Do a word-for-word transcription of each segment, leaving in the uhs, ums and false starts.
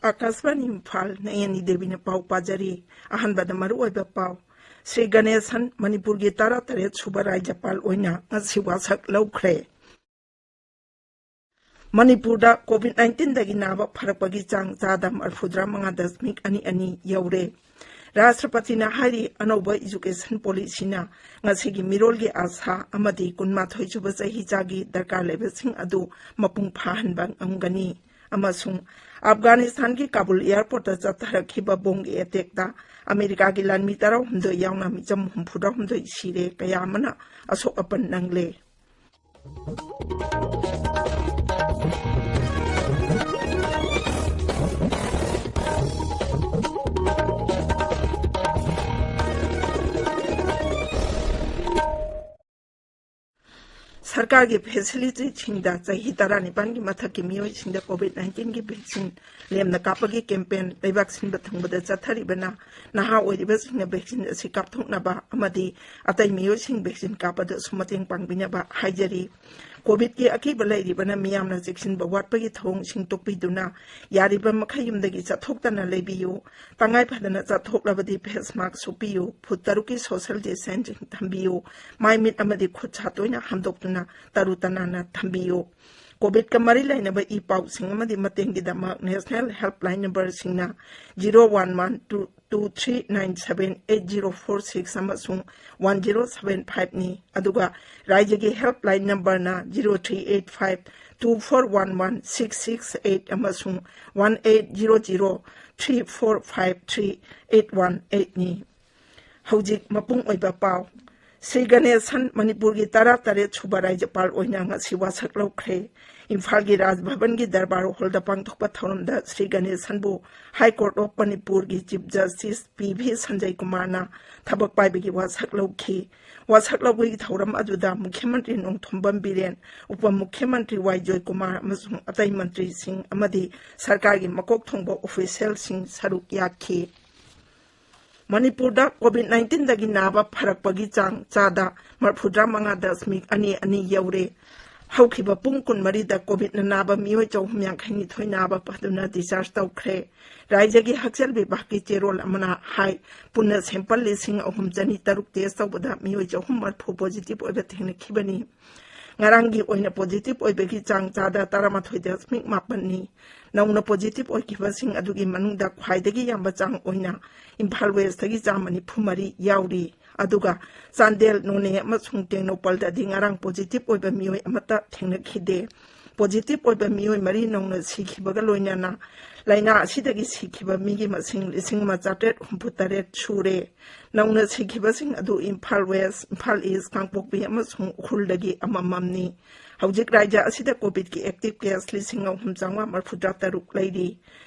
ꯑꯥꯀꯥꯁꯕꯥꯅꯤ ꯏꯝꯐꯥꯜ, ꯅꯌꯅꯤ ꯗꯦꯕꯤꯅ ꯄꯥꯎ ꯄꯥꯖꯔꯤ꯫ ꯑꯍꯥꯟꯕꯗ ꯃꯔꯨꯑꯣꯏꯕ ꯄꯥꯎ꯫ ꯁ꯭ꯔꯤ ꯒꯅꯦꯁꯟ ꯃꯅꯤꯄꯨꯔꯒꯤ ꯇꯔꯥꯇꯔꯦꯠ ꯁꯨꯕ ꯔꯥꯖ꯭ꯌꯄꯥꯜ ꯑꯣꯏꯅ ꯉꯁꯤ ꯋꯥꯁꯛ ꯂꯧꯈ꯭ꯔꯦ꯫ ꯃꯅꯤꯄꯨꯔꯗ COVID nineteen ꯗꯒꯤ ꯅꯥꯕ ꯐꯔꯛꯄꯒꯤ ꯆꯥꯡ ꯆꯥꯗ ꯃꯔꯐꯨꯇꯔꯥ ꯃꯉꯥ ꯗꯁꯃꯤꯛ ꯑꯅꯤ ꯑꯅꯤ ꯌꯧꯔꯦ꯫ ꯔꯥꯁꯇ꯭ꯔꯄꯇꯤꯅ ꯍꯥꯏꯔꯤ, ꯑꯅꯧꯕ education policy ꯅ ꯉꯁꯤꯒꯤ ꯃꯤꯔꯣꯜꯒꯤ ꯑꯥꯁꯥ ꯑꯃꯗꯤ ꯀꯨꯟꯃꯥꯊꯣꯏ ꯁꯨꯕ ꯆꯍꯤꯆꯥꯒꯤ ꯗꯔꯀꯥꯔ ꯂꯩꯕꯁꯤꯡ ꯑꯗꯨ ꯃꯄꯨꯡ ꯐꯥꯍꯟꯕ ꯉꯝꯒꯅꯤ꯫ ꯑꯃꯁꯨꯡ ꯑꯐꯒꯥꯅꯤꯁꯇꯥꯟꯒꯤ ꯀꯥꯕꯨꯜ airport ꯇ ꯆꯠꯊꯔꯛꯈꯤꯕ bomb ꯒꯤ attack ꯇ ꯑꯃꯦꯔꯤꯀꯥꯒꯤ ꯂꯥꯟꯃꯤ ꯇꯔꯥꯍꯨꯝꯗꯣꯏ ꯌꯥꯎꯅ ꯃꯤꯆꯝ ꯍꯨꯝꯐꯨꯇꯔꯥꯍꯨꯝꯗꯣꯏ ꯁꯤꯔꯦ, ꯀꯌꯥ ꯑꯃꯅ ꯑꯁꯣꯛ ꯑꯄꯟ ꯅꯪꯂꯦ꯫ ꯁꯔꯀꯥꯔꯒꯤ facility ꯁꯤꯡꯗ ꯆꯍꯤ ꯇꯔꯥꯅꯤꯄꯥꯟꯒꯤ ꯃꯊꯛꯀꯤ ꯃꯤꯑꯣꯏꯁꯤꯡꯗ COVID nineteen ꯒꯤ vaccine ꯂꯦꯝꯅ ꯀꯥꯞꯄꯒꯤ campaign ꯂꯩꯕꯥꯛ ꯁꯤꯟꯕ ꯊꯨꯡꯕꯗ ꯆꯠꯊꯔꯤꯕꯅ ꯅꯍꯥ ꯑꯣꯏꯔꯤꯕꯁꯤꯡꯅ vaccine ꯑꯁꯤ ꯀꯥꯞꯊꯣꯛꯅꯕ ꯑꯃꯗꯤ ꯑꯇꯩ ꯃꯤꯑꯣꯏꯁꯤꯡ vaccine ꯀꯥꯞꯄꯗꯁꯨ ꯃꯇꯦꯡ ꯄꯥꯡꯕꯤꯅꯕ ꯍꯥꯏꯖꯔꯤ꯫ COVID ꯀꯤ ꯑꯀꯤꯕ ꯂꯩꯔꯤꯕꯅ ꯃꯤꯌꯥꯝꯅ ꯆꯦꯛꯁꯤꯟꯕ ꯋꯥꯠꯄꯒꯤ ꯊꯧꯑꯣꯡꯁꯤꯡ ꯇꯣꯛꯄꯤꯗꯨꯅ ꯌꯥꯔꯤꯕ ꯃꯈꯩ ꯌꯨꯝꯗꯒꯤ ꯆꯠꯊꯣꯛꯇꯅ ꯂꯩꯕꯤꯌꯨ꯫ ꯇꯉꯥꯏ ꯐꯗꯅ ꯆꯠꯊꯣꯛꯂꯕꯗꯤ face mask ꯎꯞꯄꯤꯌꯨ, ꯐꯨꯠ ꯇꯔꯨꯛꯀꯤ social distancing ꯊꯝꯕꯤꯌꯨ, ꯃꯥꯏ ꯃꯤꯠ ꯑꯃꯗꯤ ꯈꯨꯠ ꯁꯥ ꯇꯣꯏꯅ ꯍꯥꯝꯗꯣꯛꯇꯨꯅ ꯇꯔꯨ ꯇꯅꯥꯟꯅ ꯊꯝꯕꯤꯌꯨ꯫ COVID ꯀ ꯃꯔꯤ ꯂꯩꯅꯕ ꯏ ꯄꯥꯎꯁꯤꯡ ꯑꯃꯗꯤ ꯃꯇꯦꯡꯒꯤꯗꯃꯛ National Helpline number ꯁꯤꯡꯅ zero one one two two three nine seven eight zero four six ꯑꯃꯁꯨꯡ one zero seven five ꯅꯤ, ꯑꯗꯨꯒ ꯔꯥꯏꯖ꯭ꯌꯒꯤ helpline number ꯅ zero three eight five two four one one six six eight ꯑꯃꯁꯨꯡ one eight zero zero three four five three eight one eight ꯅꯤ꯫ ꯍꯧꯖꯤꯛ ꯃꯄꯨꯡ ꯑꯣꯏꯕ ꯄꯥꯎ꯫ ꯁ꯭ꯔꯤ ꯒꯅꯦꯁꯟ ꯃꯅꯤꯄꯨꯔꯒꯤ ꯇꯔꯥꯇꯔꯦꯠ ꯁꯨꯕ ꯔꯥꯖ꯭ꯌꯄꯥꯜ ꯑꯣꯏꯅ ꯉꯁꯤ ꯋꯥꯁꯛ ꯂꯧꯈ꯭ꯔꯦ꯫ ꯏꯝꯐꯥꯜꯒꯤ ꯔꯥꯖ ꯚꯕꯟꯒꯤ ꯗꯔꯕꯥꯔ ꯍꯣꯜꯗ ꯄꯥꯡꯊꯣꯛꯄ ꯊꯧꯔꯝꯗ ꯁ꯭ꯔꯤ ꯒꯅꯦꯁꯟꯕꯨ High Court of ꯃꯅꯤꯄꯨꯔꯒꯤ Chief Justice P V Sanjay ꯀꯨꯃꯥꯔꯅ ꯊꯕꯛ ꯄꯥꯏꯕꯒꯤ ꯋꯥꯁꯛ ꯂꯧꯈꯤ꯫ ꯋꯥꯁꯛ ꯂꯧꯕꯒꯤ ꯊꯧꯔꯝ ꯑꯗꯨꯗ ꯃꯨꯈ꯭ꯌ ꯃꯟꯇ꯭ꯔꯤ ꯅꯣꯡꯊꯣꯝꯕꯝ ꯕꯤꯔꯦꯟ, ꯎꯄ ꯃꯨꯈ꯭ꯌ ꯃꯟꯇ꯭ꯔꯤ ꯋꯥꯏ ꯖꯣꯏꯀꯨꯃꯥꯔ ꯑꯃꯁꯨꯡ ꯑꯇꯩ ꯃꯟꯇ꯭ꯔꯤꯁꯤꯡ ꯑꯃꯗꯤ ꯁꯔꯀꯥꯔꯒꯤ ꯃꯀꯣꯛ ꯊꯣꯡꯕ official ꯁꯤꯡ ꯁꯔꯨꯛ ꯌꯥꯈꯤ꯫ ꯃꯅꯤꯄꯨꯔꯗ COVID nineteen ꯗꯒꯤ ꯅꯥꯕ ꯐꯔꯛꯄꯒꯤ ꯆꯥꯡ ꯆꯥꯗ ꯃꯔꯐꯨꯇꯔꯥ ꯃꯉꯥ ꯗꯁꯃꯤꯛ ꯑꯅꯤ ꯑꯅꯤ ꯌꯧꯔꯦ꯫ ꯍꯧꯈꯤꯕ ꯄꯨꯡ ꯀꯨꯟꯃꯔꯤꯗ ꯀꯣꯚꯤꯗꯅ ꯅꯥꯕ ꯃꯤꯑꯣꯏ ꯆꯍꯨꯝ ꯌꯥꯡꯈꯩ ꯅꯤꯊꯣꯏ ꯅꯥꯕ ꯐꯗꯨꯅ discharge ꯇꯧꯈ꯭ꯔꯦ꯫ ꯔꯥꯖ꯭ꯌꯒꯤ ꯍꯛꯁꯦꯜ ꯕꯤꯚꯥꯒꯀꯤ ꯆꯦꯔꯣꯜ ꯑꯃꯅ ꯍꯥꯏ, ꯄꯨꯟꯅ sample ꯂꯤꯁꯤꯡ ꯑꯍꯨꯝ ꯆꯅꯤ ꯇꯔꯨꯛ test ꯇꯧꯕꯗ ꯃꯤꯑꯣꯏ ꯆꯍꯨꯝ ꯃꯔꯤꯐꯨ positive ꯑꯣꯏꯕ ꯊꯦꯡꯅꯈꯤꯕꯅꯤ꯫ ꯉꯔꯥꯡꯒꯤ ꯑꯣꯏꯅ positive ꯑꯣꯏꯕꯒꯤ ꯆꯥꯡ ꯆꯥꯗ ꯇꯔꯥꯃꯥꯊꯣꯏ ꯗꯁꯃꯤꯛ ꯃꯥꯄꯟꯅꯤ꯫ ꯅꯧꯅ positive ꯑꯣꯏꯈꯤꯕꯁꯤꯡ ꯑꯗꯨꯒꯤ ꯃꯅꯨꯡꯗ ꯈ꯭ꯋꯥꯏꯗꯒꯤ ꯌꯥꯝꯕ ꯆꯥꯡ ꯑꯣꯏꯅ ꯏꯝꯐꯥꯜ West ꯇꯒꯤ ꯆꯥꯝꯃ ꯅꯤꯐꯨ ꯃꯔꯤ ꯌꯥꯎꯔꯤ꯫ ꯑꯗꯨꯒ ꯆꯥꯟꯗꯦꯜ, ꯅꯣꯅꯦ ꯑꯃꯁꯨꯡ ꯇꯦꯡꯅꯧꯄꯜꯗꯗꯤ ꯉꯔꯥꯡ positive ꯑꯣꯏꯕ ꯃꯤꯑꯣꯏ ꯑꯃꯠꯇ ꯊꯦꯡꯅꯈꯤꯗꯦ꯫ Positive ꯑꯣꯏꯕ ꯃꯤꯑꯣꯏ ꯃꯔꯤ ꯅꯧꯅ ꯁꯤꯈꯤꯕꯒ ꯂꯣꯏꯅꯅ ꯂꯥꯏꯅꯥ ꯑꯁꯤꯗꯒꯤ ꯁꯤꯈꯤꯕ ꯃꯤꯒꯤ ꯃꯁꯤꯡ ꯂꯤꯁꯤꯡ ꯑꯃ ꯆꯥꯇ꯭ꯔꯦꯠ ꯍꯨꯝꯐꯨ ꯇꯔꯦꯠ ꯁꯨꯔꯦ꯫ ꯅꯧꯅ ꯁꯤꯈꯤꯕꯁꯤꯡ ꯑꯗꯨ ꯏꯝꯐꯥꯜ West, ꯏꯝꯐꯥꯜ East, ꯀꯥꯡꯄꯣꯛꯄꯤ ꯑꯃꯁꯨꯡ ꯎꯈ꯭ꯔꯨꯜꯗꯒꯤ ꯑꯃꯃꯝꯅꯤ꯫ ꯍꯧꯖꯤꯛ ꯔꯥꯖ꯭ꯌ ꯑꯁꯤꯗ ꯀꯣꯚꯤꯗꯀꯤ active case ꯂꯤꯁꯤꯡ ꯑꯍꯨꯝ ꯆꯥꯝꯃꯉꯥ ꯃꯔꯤꯐꯨꯇꯔꯥ ꯇꯔꯨꯛ ꯂꯩꯔꯤ꯫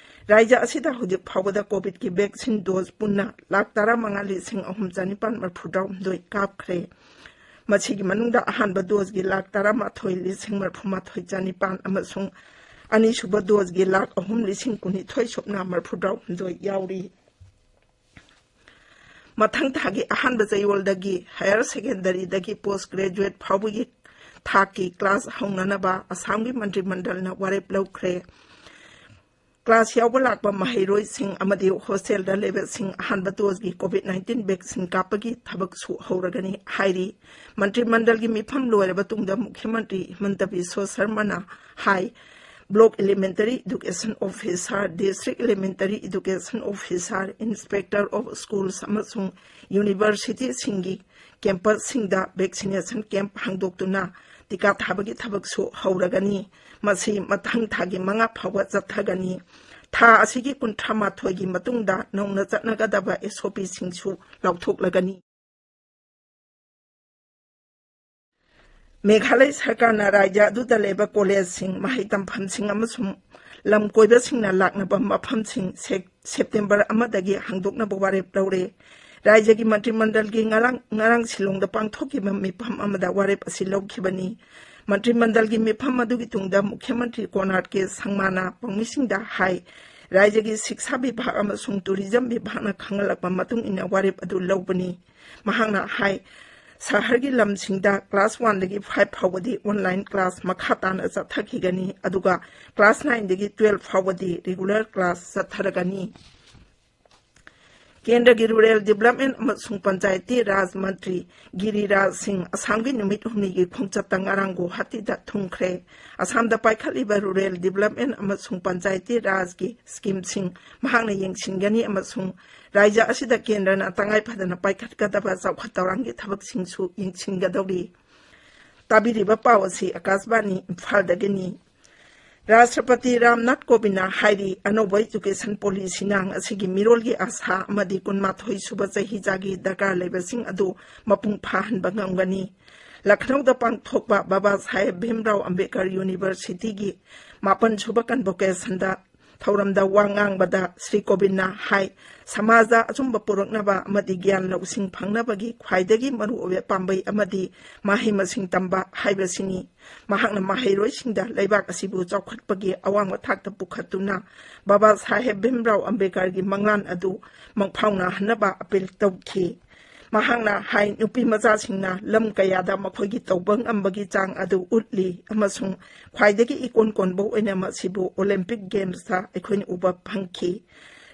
ꯔꯥꯖ꯭ꯌ ꯑꯁꯤꯗ ꯍꯧꯖꯤꯛ ꯐꯥꯎꯕꯗ ꯀꯣꯚꯤꯗꯀꯤ vaccine dose ꯄꯨꯟꯅ ꯂꯥꯈ ꯇꯔꯥꯃꯉꯥ ꯂꯤꯁꯤꯡ ꯑꯍꯨꯝ ꯆꯅꯤꯄꯥꯟ ꯃꯔꯤꯐꯨꯇꯔꯥꯍꯨꯝꯗꯣꯏ ꯀꯥꯞꯈ꯭ꯔꯦ꯫ ꯃꯁꯤꯒꯤ ꯃꯅꯨꯡꯗ ꯑꯍꯥꯟꯕ doseꯀꯤ ꯂꯥꯈ ꯇꯔꯥꯃꯥꯊꯣꯏ ꯂꯤꯁꯤꯡ ꯃꯔꯤꯐꯨꯃꯥꯊꯣꯏ ꯆꯅꯤꯄꯥꯟ ꯑꯃꯁꯨꯡ ꯑꯅꯤꯁꯨꯕ doseꯀꯤ ꯂꯥꯈ ꯑꯍꯨꯝ ꯂꯤꯁꯤꯡ ꯀꯨꯟꯅꯤꯊꯣꯏ ꯁꯨꯞꯅ ꯃꯔꯤꯐꯨꯇꯔꯥꯍꯨꯝꯗꯣꯏ ꯌꯥꯎꯔꯤ꯫ ꯃꯊꯪ ꯊꯥꯒꯤ ꯑꯍꯥꯟꯕ ꯆꯌꯣꯜꯗꯒꯤ higher secondaryꯗꯒꯤ post graduate ꯐꯥꯎꯕꯒꯤ ꯊꯥꯛꯀꯤ class ꯍꯧꯅꯅꯕ ꯑꯁꯥꯝꯒꯤ ꯃꯟꯇ꯭ꯔꯤ ꯃꯟꯗꯜꯅ ꯋꯥꯔꯦꯞ ꯂꯧꯈ꯭ꯔꯦ꯫ Class ꯌꯥꯎꯕ ꯂꯥꯛꯄ ꯃꯍꯩꯔꯣꯏꯁꯤꯡ ꯑꯃꯗꯤ hostelꯗ ꯂꯩꯕꯁꯤꯡ ꯑꯍꯥꯟꯕ doseꯀꯤ COVID nineteen vaccine ꯀꯥꯞꯄꯒꯤ ꯊꯕꯛꯁꯨ ꯍꯧꯔꯒꯅꯤ ꯍꯥꯏꯔꯤ꯫ ꯃꯟꯇ꯭ꯔꯤ ꯃꯟꯗꯜꯒꯤ ꯃꯤꯐꯝ ꯂꯣꯏꯔꯕ ꯇꯨꯡꯗ ꯃꯨꯈ꯭ꯌ ꯃꯟꯇ꯭ꯔꯤ ꯍꯤꯃꯟꯇ ꯕꯤꯁ꯭ꯋ ꯁꯔꯃꯅ ꯍꯥꯏ, Block Elementary Education Officer, District Elementary Education Officer, Inspector of Schools ꯑꯃꯁꯨꯡ universityꯁꯤꯡꯒꯤ campusꯁꯤꯡꯗ vaccination camp ꯍꯥꯡꯗꯣꯛꯇꯨꯅ ꯇꯤꯀꯥ ꯊꯥꯕꯒꯤ ꯊꯕꯛꯁꯨ ꯍꯧꯔꯒꯅꯤ꯫ ꯃꯁꯤ ꯃꯊꯪ ꯊꯥꯒꯤ ꯃꯉꯥ ꯐꯥꯎꯕ ꯆꯠꯊꯒꯅꯤ꯫ ꯊꯥ ꯑꯁꯤꯒꯤ ꯀꯨꯟꯊ꯭ꯔꯥ ꯃꯥꯊꯣꯏꯒꯤ ꯃꯇꯨꯡꯗ ꯅꯧꯅ ꯆꯠꯅꯒꯗꯕ SOPꯁꯤꯡꯁꯨ ꯂꯥꯎꯊꯣꯛꯂꯒꯅꯤ꯫ ꯃꯦꯘꯥꯂꯌ ꯁꯔꯀꯥꯔꯅ ꯔꯥꯖ꯭ꯌ ꯑꯗꯨꯗ ꯂꯩꯕ collegeꯁꯤꯡ, ꯃꯍꯩ ꯇꯝꯐꯝꯁꯤꯡ ꯑꯃꯁꯨꯡ ꯂꯝ ꯀꯣꯏꯕꯁꯤꯡꯅ ꯂꯥꯛꯅꯕ ꯃꯐꯝꯁꯤꯡ ꯁꯦ-, September ꯑꯃꯗꯒꯤ ꯍꯥꯡꯗꯣꯛꯅꯕ ꯋꯥꯔꯦꯞ ꯂꯧꯔꯦ꯫ ꯔꯥꯖ꯭ꯌꯒꯤ ꯃꯟꯇ꯭ꯔꯤ ꯃꯟꯗꯜꯒꯤ ꯉꯔꯥꯡ, ꯉꯔꯥꯡ ꯁꯤꯂꯣꯡꯗ ꯄꯥꯡꯊꯣꯛꯈꯤꯕ ꯃꯤꯐꯝ ꯑꯃꯗ ꯋꯥꯔꯦꯞ ꯑꯁꯤ ꯂꯧꯈꯤꯕꯅꯤ꯫ ꯃꯟꯇ꯭ꯔꯤ ꯃꯟꯗꯜꯒꯤ ꯃꯤꯐꯝ ꯑꯗꯨꯒꯤ ꯇꯨꯡꯗ ꯃꯨꯈ꯭ꯌ ꯃꯟꯇ꯭ꯔꯤ ꯀꯣꯅꯥꯔꯗ ꯀꯦ ꯁꯪꯃꯥꯅ ꯄꯥꯎꯃꯤꯁꯤꯡꯗ ꯍꯥꯏ, ꯔꯥꯖ꯭ꯌꯒꯤ ꯁꯤꯛꯁꯥ ꯕꯤꯚꯥꯒ ꯑꯃꯁꯨꯡ tourism ꯕꯤꯚꯥꯒꯅ ꯈꯪꯍꯜꯂꯛꯄ ꯃꯇꯨꯡ ꯏꯟꯅ ꯋꯥꯔꯦꯞ ꯑꯗꯨ ꯂꯧꯕꯅꯤ꯫ ꯃꯍꯥꯛꯅ ꯍꯥꯏ, ꯁꯍꯔꯒꯤ ꯂꯝꯁꯤꯡꯗ class one ꯗꯒꯤ five ꯐꯥꯎꯕꯗꯤ online class ꯃꯈꯥ ꯇꯥꯅ ꯆꯠꯊꯈꯤꯒꯅꯤ, ꯑꯗꯨꯒ class nine ꯗꯒꯤ twelve ꯐꯥꯎꯕꯗꯤ regular class ꯆꯠꯊꯔꯒꯅꯤ꯫ ꯀꯦꯟꯗ꯭ꯔꯒꯤ Rural Development ꯑꯃꯁꯨꯡ ꯄꯟꯆꯥꯌꯇꯤ ꯔꯥꯖ ꯃꯟꯇ꯭ꯔꯤ ꯒꯤꯔꯤꯔꯥꯖ ꯁꯤꯡ ꯑꯁꯥꯝꯒꯤ ꯅꯨꯃꯤꯠ ꯍꯨꯝꯅꯤꯒꯤ ꯈꯣꯡꯆꯠꯇ ꯉꯔꯥꯡ ꯒꯨꯋꯥꯍꯥꯇꯤꯗ ꯊꯨꯡꯈ꯭ꯔꯦ꯫ ꯑꯁꯥꯝꯗ ꯄꯥꯏꯈꯠꯂꯤꯕ Rural Development ꯑꯃꯁꯨꯡ ꯄꯟꯆꯥꯌꯇꯤ ꯔꯥꯖꯒꯤ scheme ꯁꯤꯡ ꯃꯍꯥꯛꯅ ꯌꯦꯡꯁꯤꯟꯒꯅꯤ ꯑꯃꯁꯨꯡ ꯔꯥꯖ꯭ꯌ ꯑꯁꯤꯗ ꯀꯦꯟꯗ꯭ꯔꯅ ꯇꯉꯥꯏ ꯐꯗꯅ ꯄꯥꯏꯈꯠꯀꯗꯕ ꯆꯥꯎꯈꯠ ꯊꯧꯔꯥꯡꯒꯤ ꯊꯕꯛꯁꯤꯡꯁꯨ ꯌꯦꯡꯁꯤꯟꯒꯗꯧꯔꯤ꯫ ꯇꯥꯕꯤꯔꯤꯕ ꯄꯥꯎ ꯑꯁꯤ ꯑꯀꯥꯁꯕꯥꯅꯤ ꯏꯝꯐꯥꯜꯗꯒꯤꯅꯤ꯫ ꯔꯥꯁꯇ꯭ꯔꯄꯇꯤ ꯔꯥꯝꯅꯥꯊ ꯀꯣꯕꯤꯟꯗꯅ ꯍꯥꯏꯔꯤ, ꯑꯅꯧꯕ education policy ꯅ ꯉꯁꯤꯒꯤ ꯃꯤꯔꯣꯜꯒꯤ ꯑꯥꯁꯥ ꯑꯃꯗꯤ ꯀꯨꯟꯃꯥꯊꯣꯏ ꯁꯨꯕ ꯆꯍꯤꯆꯥꯒꯤ ꯗꯔꯀꯥꯔ ꯂꯩꯕꯁꯤꯡ ꯑꯗꯨ ꯃꯄꯨꯡ ꯐꯥꯍꯟꯕ ꯉꯝꯒꯅꯤ꯫ ꯂꯈꯅꯧꯗ ꯄꯥꯡꯊꯣꯛꯄ ꯕꯥꯕꯥ ꯁꯥꯍꯦꯕ ꯚꯤꯝꯔꯥꯎ ꯑꯝꯕꯦꯗꯀꯔ ꯌꯨꯅꯤꯚꯔꯁꯤꯇꯤꯒꯤ ꯃꯥꯄꯟ ꯁꯨꯕ convocation ꯗ ꯊꯧꯔꯝꯗ ꯋꯥ ꯉꯥꯡꯕꯗ ꯁ꯭ꯔꯤ ꯀꯣꯕꯤꯟꯗꯅ ꯍꯥꯏ, ꯁꯃꯥꯖꯗ ꯑꯆꯨꯝꯕ ꯄꯨꯔꯛꯅꯕ ꯑꯃꯗꯤ ꯒ꯭ꯌꯥꯟ ꯂꯧꯁꯤꯡ ꯐꯪꯅꯕꯒꯤ ꯈ꯭ꯋꯥꯏꯗꯒꯤ ꯃꯔꯨꯑꯣꯏꯕ ꯄꯥꯝꯕꯩ ꯑꯃꯗꯤ ꯃꯍꯩ ꯃꯁꯤꯡ ꯇꯝꯕ ꯍꯥꯏꯕꯁꯤꯅꯤ꯫ ꯃꯍꯥꯛꯅ ꯃꯍꯩꯔꯣꯏꯁꯤꯡꯗ ꯂꯩꯕꯥꯛ ꯑꯁꯤꯕꯨ ꯆꯥꯎꯈꯠꯄꯒꯤ ꯑꯋꯥꯡꯕ ꯊꯥꯛꯇ ꯄꯨꯈꯠꯇꯨꯅ ꯕꯥꯕꯥ ꯁꯥꯍꯦꯕ ꯚꯤꯝꯔꯥꯎ ꯑꯝꯕꯦꯗꯀꯔꯒꯤ ꯃꯪꯂꯥꯟ ꯑꯗꯨ ꯃꯪꯐꯥꯎꯅꯍꯟꯅꯕ appeal ꯇꯧꯈꯤ꯫ ꯃꯍꯥꯛꯅ ꯍꯥꯏ, ꯅꯨꯄꯤ ꯃꯆꯥꯁꯤꯡꯅ ꯂꯝ ꯀꯌꯥꯗ ꯃꯈꯣꯏꯒꯤ ꯇꯧꯕ ꯉꯝꯕꯒꯤ ꯆꯥꯡ ꯑꯗꯨ ꯎꯠꯂꯤ ꯑꯃꯁꯨꯡ ꯈ꯭ꯋꯥꯏꯗꯒꯤ ꯏꯀꯣꯟ ꯀꯣꯟꯕ ꯑꯣꯏꯅ ꯃꯁꯤꯕꯨ Olympic Games ꯇ ꯑꯩꯈꯣꯏꯅ ꯎꯕ ꯐꯪꯈꯤ꯫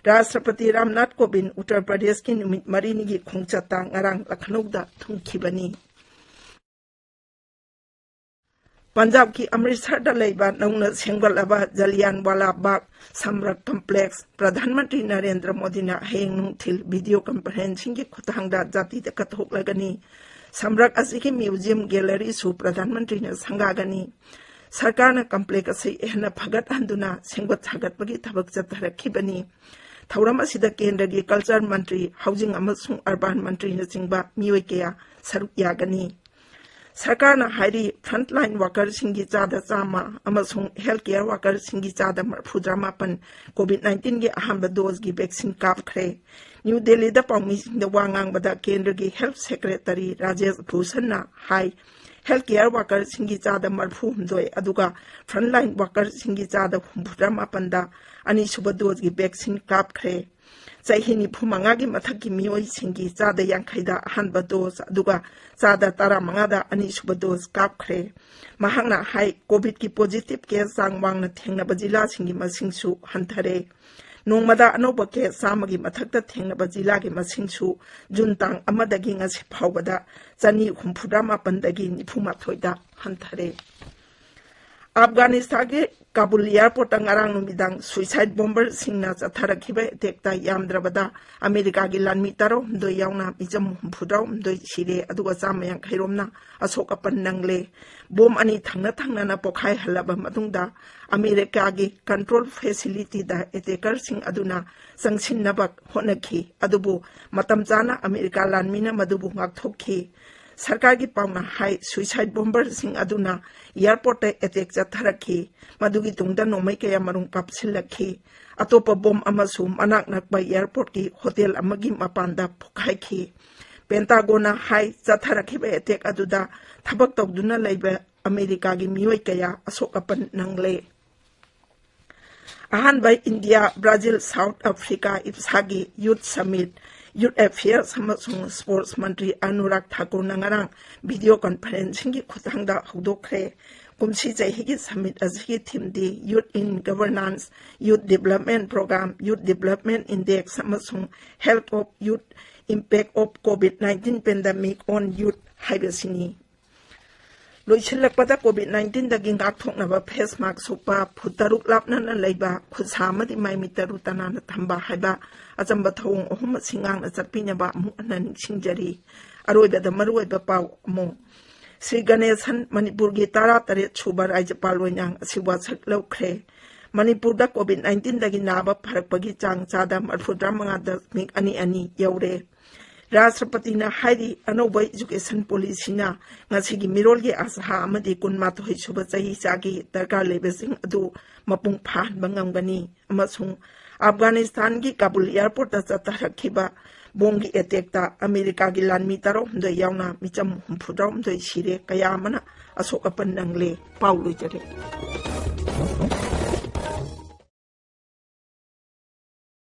ꯔꯥꯁꯇ꯭ꯔꯄꯇꯤ ꯔꯥꯝꯅꯥꯊ ꯀꯣꯕꯤꯟꯗ ꯎꯠꯇꯔ ꯄ꯭ꯔꯗꯦꯁꯀꯤ ꯅꯨꯃꯤꯠ ꯃꯔꯤꯅꯤꯒꯤ ꯈꯣꯡꯆꯠꯇ ꯉꯔꯥꯡ ꯂꯈꯅꯧꯗ ꯊꯨꯡꯈꯤꯕꯅꯤ꯫ ꯄꯟꯖꯥꯕꯀꯤ ꯑꯃ꯭ꯔꯤꯠꯁꯔꯗ ꯂꯩꯕ ꯅꯧꯅ ꯁꯦꯝꯒꯠꯂꯕ ꯖꯂꯤꯌꯥꯟꯋꯥꯂꯥ ꯕꯥꯒ ꯁꯝꯔꯛ complex ꯄ꯭ꯔꯙꯥꯟ ꯃꯟꯇ꯭ꯔꯤ ꯅꯔꯦꯟꯗ꯭ꯔ ꯃꯣꯗꯤꯅ ꯍꯌꯦꯡ ꯅꯨꯡꯊꯤꯜ video conferencing ꯒꯤ ꯈꯨꯠꯊꯥꯡꯗ ꯖꯥꯇꯤꯗ ꯀꯠꯊꯣꯛꯂꯒꯅꯤ꯫ ꯁꯝꯔꯛ ꯑꯁꯤꯒꯤ museum gallery ꯁꯨ ꯄ꯭ꯔꯙꯥꯟ ꯃꯟꯇ꯭ꯔꯤꯅ ꯁꯪꯒꯥꯒꯅꯤ꯫ ꯁꯔꯀꯥꯔꯅ complex ꯑꯁꯤ ꯍꯦꯟꯅ ꯐꯒꯠꯍꯟꯗꯨꯅ ꯁꯦꯝꯒꯠ ꯁꯥꯒꯠꯄꯒꯤ ꯊꯕꯛ ꯆꯠꯊꯔꯛꯈꯤꯕꯅꯤ꯫ ꯊꯧꯔꯝ ꯑꯁꯤꯗ ꯀꯦꯟꯗ꯭ꯔꯒꯤ culture ꯃꯟꯇ꯭ꯔꯤ, housing ꯑꯃꯁꯨꯡ urban ꯃꯟꯇ꯭ꯔꯤꯅꯆꯤꯡꯕ ꯃꯤꯑꯣꯏ ꯀꯌꯥ ꯁꯔꯨꯛ ꯌꯥꯒꯅꯤ꯫ ꯁꯔꯀꯥꯔꯅ ꯍꯥꯏꯔꯤ, frontline worker ꯁꯤꯡꯒꯤ ꯆꯥꯗ ꯆꯥꯝꯃ ꯑꯃꯁꯨꯡ health care worker ꯁꯤꯡꯒꯤ ꯆꯥꯗ ꯃꯔꯐꯨꯇꯔꯥꯃꯥꯄꯟ COVID nineteen ꯒꯤ ꯑꯍꯥꯟꯕ dose ꯒꯤ vaccine ꯀꯥꯞꯈ꯭ꯔꯦ꯫ ꯅ꯭ꯌꯨ ꯗꯦꯜꯂꯤꯗ ꯄꯥꯎꯃꯤꯁꯤꯡꯗ ꯋꯥ ꯉꯥꯡꯕꯗ ꯀꯦꯟꯗ꯭ꯔꯒꯤ health secretary ꯔꯥꯖꯦꯁ ꯚꯨꯁꯟꯅ ꯍꯥꯏ, health care worker ꯁꯤꯡꯒꯤ ꯆꯥꯗ ꯃꯔꯐꯨꯍꯨꯝꯗꯣꯏ, ꯑꯗꯨꯒ frontline worker ꯁꯤꯡꯒꯤ ꯆꯥꯗ ꯍꯨꯝꯐꯨꯇꯔꯥꯃꯥꯄꯟꯗ ꯑꯅꯤꯁꯨꯕ dose ꯒꯤ vaccine ꯀꯥꯞꯈ꯭ꯔꯦ꯫ ꯆꯍꯤ ꯅꯤꯐꯨ ꯃꯉꯥꯒꯤ ꯃꯊꯛꯀꯤ ꯃꯤꯑꯣꯏꯁꯤꯡꯒꯤ ꯆꯥꯗ ꯌꯥꯡꯈꯩꯗ ꯑꯍꯥꯟꯕ ꯗꯣꯁ, ꯑꯗꯨꯒ ꯆꯥꯗ ꯇꯔꯥꯃꯉꯥꯗ ꯑꯅꯤꯁꯨꯕ ꯗꯣꯁ ꯀꯥꯞꯈ꯭ꯔꯦ꯫ ꯃꯍꯥꯛꯅ ꯍꯥꯏ, ꯀꯣꯚꯤꯗꯀꯤ ꯄꯣꯖꯤꯇꯤꯚ ꯀꯦꯁ ꯆꯥꯡ ꯋꯥꯡꯅ ꯊꯦꯡꯅꯕ ꯖꯤꯂꯥꯁꯤꯡꯒꯤ ꯃꯁꯤꯡꯁꯨ ꯍꯟꯊꯔꯦ꯫ ꯅꯣꯡꯃꯗ ꯑꯅꯧꯕ ꯀꯦꯁ ꯆꯥꯝꯃꯒꯤ ꯃꯊꯛꯇ ꯊꯦꯡꯅꯕ ꯖꯤꯂꯥꯒꯤ ꯃꯁꯤꯡꯁꯨ ꯖꯨꯟ ꯇꯥꯡ ꯑꯃꯗꯒꯤ ꯉꯁꯤ ꯐꯥꯎꯕꯗ ꯆꯅꯤ ꯍꯨꯝꯐꯨꯇꯔꯥ ꯃꯥꯄꯟꯗꯒꯤ ꯅꯤꯐꯨ ꯃꯥꯊꯣꯏꯗ ꯍꯟꯊꯔꯦ꯫ ꯑꯐꯒꯥꯅꯤꯁꯇꯥꯟꯒꯤ ꯀꯥꯕꯨꯜ ꯑꯦꯌꯔꯄꯣꯔꯠꯇ ꯉꯔꯥꯡ ꯅꯨꯃꯤꯗꯥꯡ ꯁꯨꯏꯁꯥꯏꯠ ꯕꯣꯝꯕꯔꯁꯤꯡꯅ ꯆꯠꯊꯔꯛꯈꯤꯕ ꯑꯦꯇꯦꯛꯇ ꯌꯥꯝꯗ꯭ꯔꯕꯗ ꯑꯃꯦꯔꯤꯀꯥꯒꯤ ꯂꯥꯟꯃꯤ ꯇꯔꯥꯍꯨꯝꯗꯣꯏ ꯌꯥꯎꯅ ꯃꯤꯆꯝ ꯍꯨꯝꯐꯨꯇꯔꯥꯍꯨꯝꯗꯣꯏ ꯁꯤꯔꯦ, ꯑꯗꯨꯒ ꯆꯥꯝꯃ ꯌꯥꯡꯈꯩ ꯔꯣꯝꯅ ꯑꯁꯣꯛ ꯑꯄꯟ ꯅꯪꯂꯦ꯫ ꯕꯣꯝ ꯑꯅꯤ ꯊꯪꯅ ꯊꯪꯅꯅ ꯄꯣꯈꯥꯏꯍꯜꯂꯕ ꯃꯇꯨꯡꯗ ꯑꯃꯦꯔꯤꯀꯥꯒꯤ ꯀꯟꯇ꯭ꯔꯣꯜ ꯐꯦꯁꯤꯂꯤꯇꯤꯗ ꯑꯦꯇꯦꯀꯔꯁꯤꯡ ꯑꯗꯨꯅ ꯆꯪꯁꯤꯟꯅꯕ ꯍꯣꯠꯅꯈꯤ, ꯑꯗꯨꯕꯨ ꯃꯇꯝ ꯆꯥꯅ ꯑꯃꯦꯔꯤꯀꯥ ꯂꯥꯟꯃꯤꯅ ꯃꯗꯨꯕꯨ ꯉꯥꯛꯊꯣꯛꯈꯤ꯫ ꯁꯔꯀꯥꯔꯒꯤ ꯄꯥꯎꯅ ꯍꯥꯏ, ꯁꯨꯏꯁꯥꯏꯠ ꯕꯣꯝꯕꯔꯁꯤꯡ ꯑꯗꯨꯅ ꯑꯦꯌꯔꯄꯣꯔꯠꯇ ꯑꯦꯇꯦꯛ ꯆꯠꯊꯔꯛꯈꯤ꯫ ꯃꯗꯨꯒꯤ ꯇꯨꯡꯗ ꯅꯣꯡꯃꯩ ꯀꯌꯥ ꯃꯔꯨꯝ ꯀꯥꯞꯁꯤꯜꯂꯛꯈꯤ꯫ ꯑꯇꯣꯞꯄ ꯕꯣꯝ ꯑꯃꯁꯨ ꯃꯅꯥꯛ ꯅꯛꯄ ꯑꯦꯌꯔꯄꯣꯔꯠꯀꯤ ꯍꯣꯇꯦꯜ ꯑꯃꯒꯤ ꯃꯄꯥꯟꯗ ꯄꯣꯈꯥꯏꯈꯤ꯫ ꯄꯦꯟꯇꯥꯒꯣꯟꯅ ꯍꯥꯏ, ꯆꯠꯊꯔꯛꯈꯤꯕ ꯑꯦꯇꯦꯛ ꯑꯗꯨꯗ ꯊꯕꯛ ꯇꯧꯗꯨꯅ ꯂꯩꯕ ꯑꯃꯦꯔꯤꯀꯥꯒꯤ ꯃꯤꯑꯣꯏ ꯀꯌꯥ ꯑꯁꯣꯛ ꯑꯄꯟ ꯅꯪꯂꯦ꯫ ꯑꯍꯥꯟꯕ ꯏꯟꯗꯤꯌꯥ, ꯕ꯭ꯔꯥꯖꯤꯜ, ꯁꯥꯎꯠ ꯑꯐ꯭ꯔꯤꯀꯥ ꯏꯞꯁꯥꯒꯤ ꯌꯨꯊ ꯁꯃꯤꯠ, ꯌꯨꯊ ꯑꯦꯐꯤꯌꯔꯁ ꯑꯃꯁꯨꯡ ꯁ꯭ꯄꯣꯔꯠꯁ ꯃꯟꯇ꯭ꯔꯤ ꯑꯅꯨꯔꯥꯒ ꯊꯥꯀꯨꯔꯅ ꯉꯔꯥꯡ ꯚꯤꯗꯤꯑꯣ ꯀꯟꯐꯔꯦꯟꯁꯤꯡꯒꯤ ꯈꯨꯠꯊꯥꯡꯗ ꯍꯧꯗꯣꯛꯈ꯭ꯔꯦ꯫ ꯀꯨꯝꯁꯤ ꯆꯍꯤꯒꯤ ꯁꯃꯤꯠ ꯑꯁꯤꯒꯤ ꯊꯤꯝꯗꯤ Youth in Governance, Youth Development Program, Youth Development Index ꯑꯃꯁꯨꯡ Health of Youth, Impact of COVID nineteen Pandemic on Youth ꯍꯥꯏꯕꯁꯤꯅꯤ꯫ ꯂꯣꯏꯁꯤꯜꯂꯛꯄꯗ, ꯀꯣꯚꯤꯗ ꯅꯥꯏꯟꯇꯤꯟꯗꯒꯤ ꯉꯥꯛꯊꯣꯛꯅꯕ ꯐꯦꯁ ꯃꯥꯛꯁ ꯎꯞꯄ, ꯐꯨꯠ ꯇꯔꯨꯛ ꯂꯥꯞꯅꯅ ꯂꯩꯕ, ꯈꯨꯠꯁꯥ ꯑꯃꯗꯤ ꯃꯥꯏ ꯃꯤꯠ ꯇꯔꯨ ꯇꯅꯥꯟꯅ ꯊꯝꯕ ꯍꯥꯏꯕ ꯑꯆꯝꯕ ꯊꯧꯑꯣꯡ ꯑꯍꯨꯝ ꯑꯁꯤ ꯉꯥꯛꯅ ꯆꯠꯄꯤꯅꯕ ꯑꯃꯨꯛ ꯍꯟꯅ ꯅꯤꯡꯁꯤꯡꯖꯔꯤ꯫ ꯑꯔꯣꯏꯕꯗ ꯃꯔꯨꯑꯣꯏꯕ ꯄꯥꯎ ꯑꯃꯨꯛ꯫ ꯁ꯭ꯔꯤ ꯒꯅꯦꯁꯟ ꯃꯅꯤꯄꯨꯔꯒꯤ ꯇꯔꯥꯇꯔꯦꯠ ꯁꯨꯕ ꯔꯥꯖ꯭ꯌꯄꯥꯜ ꯑꯣꯏꯅ ꯉꯁꯤ ꯋꯥꯁꯛ ꯂꯧꯈ꯭ꯔꯦ꯫ ꯃꯅꯤꯄꯨꯔꯗ ꯀꯣꯚꯤꯗ ꯅꯥꯏꯟꯇꯤꯟꯗꯒꯤ ꯅꯥꯕ ꯐꯔꯛꯄꯒꯤ ꯆꯥꯡ ꯆꯥꯗ ꯃꯔꯤꯐꯨꯇꯔꯥ ꯃꯉꯥ ꯗꯁꯃꯤꯛ ꯑꯅꯤ ꯑꯅꯤ ꯌꯧꯔꯦ꯫ ꯔꯥꯁꯇ꯭ꯔꯄꯇꯤꯅ ꯍꯥꯏꯔꯤ, ꯑꯅꯧꯕ ꯏꯖꯨꯀꯦꯁꯟ ꯄꯣꯂꯤꯁꯤꯅ ꯉꯁꯤꯒꯤ ꯃꯤꯔꯣꯜꯒꯤ ꯑꯥꯁꯥ ꯑꯃꯗꯤ ꯀꯨꯟꯃꯥꯊꯣꯏ ꯁꯨꯕ ꯆꯍꯤ ꯆꯥꯒꯤ ꯗꯔꯀꯥꯔ ꯂꯩꯕꯁꯤꯡ ꯑꯗꯨ ꯃꯄꯨꯡ ꯐꯥꯍꯟꯕ ꯉꯝꯒꯅꯤ ꯑꯃꯁꯨꯡ ꯑꯐꯒꯥꯅꯤꯁꯇꯥꯟꯒꯤ ꯀꯥꯕꯨꯜ ꯑꯦꯌꯔꯄꯣꯔꯠꯇ ꯆꯠꯊꯔꯛꯈꯤꯕ ꯕꯣꯝꯒꯤ ꯑꯦꯇꯦꯛꯇ ꯑꯃꯦꯔꯤꯀꯥꯒꯤ ꯂꯥꯟꯃꯤ ꯇꯔꯥꯍꯨꯝꯗꯣꯏ ꯌꯥꯎꯅ ꯃꯤꯆꯝ ꯍꯨꯝꯐꯨꯇꯔꯥꯍꯨꯝꯗꯣꯏ ꯁꯤꯔꯦ, ꯀꯌꯥ ꯑꯃꯅ ꯑꯁꯣꯛ ꯑꯄꯟ ꯅꯪꯂꯦ꯫ ꯄꯥꯎ ꯂꯣꯏꯖꯔꯦ꯫